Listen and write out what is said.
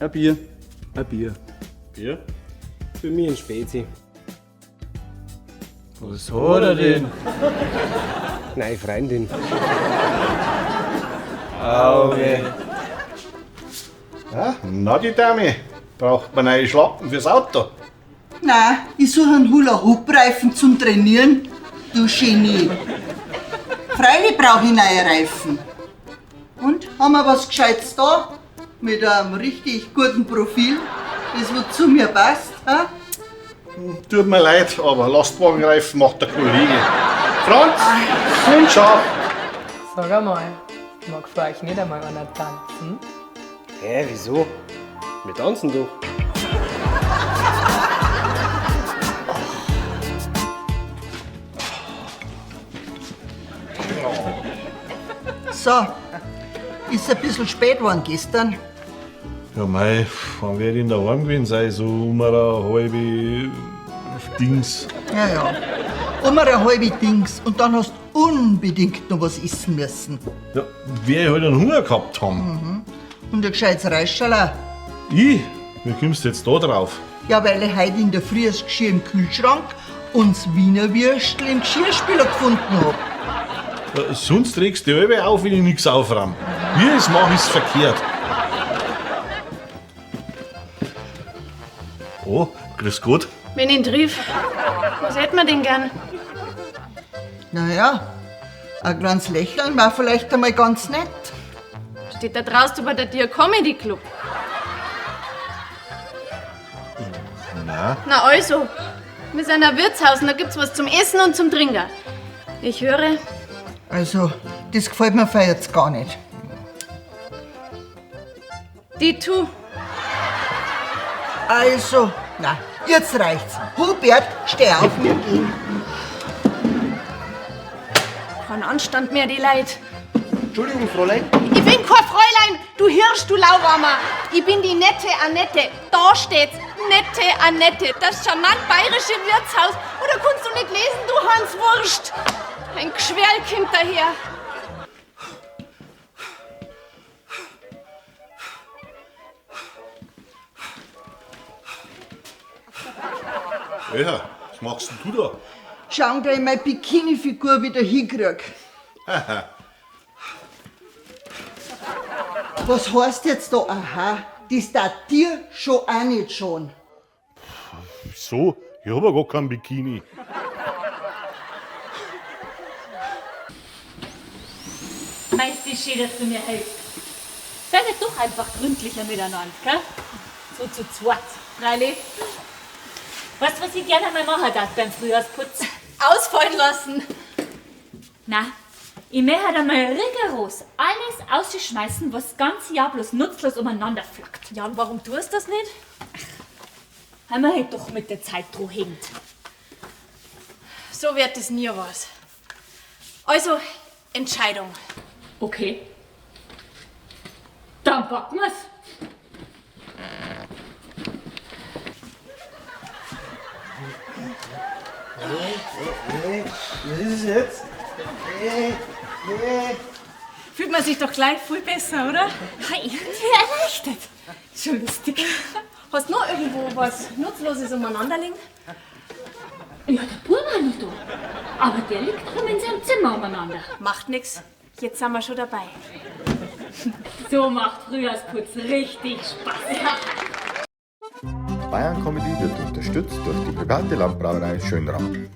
Ein Bier. Ein Bier. Bier? Für mich ein Spezi. Was hat er denn? Nein, Freundin. Auge. Ja, na die Dame, braucht man neue Schlappen fürs Auto. Nein, ich suche einen Hula-Hoop-Reifen zum Trainieren. Du Genie. Freilich brauche ich neue Reifen. Und, haben wir was Gescheites da? Mit einem richtig guten Profil, das wo zu mir passt, ha? Tut mir leid, aber Lastwagenreifen macht der Kollege. Franz, und scharf. Sag einmal, mag für euch nicht einmal einer tanzen? Hä, wieso? Wir tanzen doch. So, ist ein bisschen spät geworden gestern. Ja mei, wann werd ich denn daheim gewesen sein? So um eine halbe Dings. Ja, ja. Um eine halbe Dings. Und dann hast du unbedingt noch was essen müssen. Ja, wer ich halt einen Hunger gehabt haben. Und ein gescheites Reischerl. Ich? Wie kommst du jetzt da drauf? Ja, weil ich heute in der Früh das Geschirr im Kühlschrank und das Wiener Würstel im Geschirrspüler gefunden hab. Ja, sonst regst du dich alle auf, wenn ich nichts aufräum. Wie ich es mache, ist verkehrt. Oh, grüß Gott. Wenn ich ihn triff, was hätt man denn gern? Naja, ein kleines Lächeln war vielleicht einmal ganz nett. Steht da draußen bei der Tier Comedy Club. Na, Na also, wir sind ein Wirtshaus und da gibt's was zum Essen und zum Trinken. Ich höre, Also, das gefällt mir fei jetzt gar nicht. die Tu. Also, na, jetzt reicht's. Hubert, steh auf, wir gehen. Kein Anstand mehr, die Leid. Entschuldigung, Fräulein. Ich bin kein Fräulein, du Hirsch, du Lauwarmer. Ich bin die nette Annette. Da steht's, nette Annette. Das charmant bayerische Wirtshaus. Oder kannst du nicht lesen, du Hanswurst? Ein Geschwerl kommt daher. Ja, was machst denn du da? Schauen, dass ich meine Bikini-Figur wieder hinkrieg. Was heißt jetzt da, aha? Das darf dir schon auch nicht schon. Wieso? Ich hab ja gar keinen Bikini. Meinst du, schön, dass du mir hilfst? Seid ihr doch einfach gründlicher miteinander, gell? So zu zweit. Freilich. Weißt du, was ich gerne einmal machen darf beim Frühjahrsputz? Ausfallen lassen. Na, ich möchte einmal rigoros alles ausschmeißen, was das ganze Jahr bloß nutzlos umeinander flackt. Ja, und warum tust du das nicht? Weil man halt doch mit der Zeit dran hängt. So wird es nie was. Also, Entscheidung. Okay. Dann packen wir's. Was ist es jetzt? Fühlt man sich doch gleich viel besser, oder? Ha, irgendwie erleichtert. Schon lustig. Hast du noch irgendwo was Nutzloses umeinander liegen? Ja, der Bub war noch da. Aber der liegt rum in seinem Zimmer umeinander. Macht nix. Jetzt sind wir schon dabei. So macht Frühjahrsputz richtig Spaß. Bayern Comedy wird unterstützt durch die private Landbrauerei Schönram.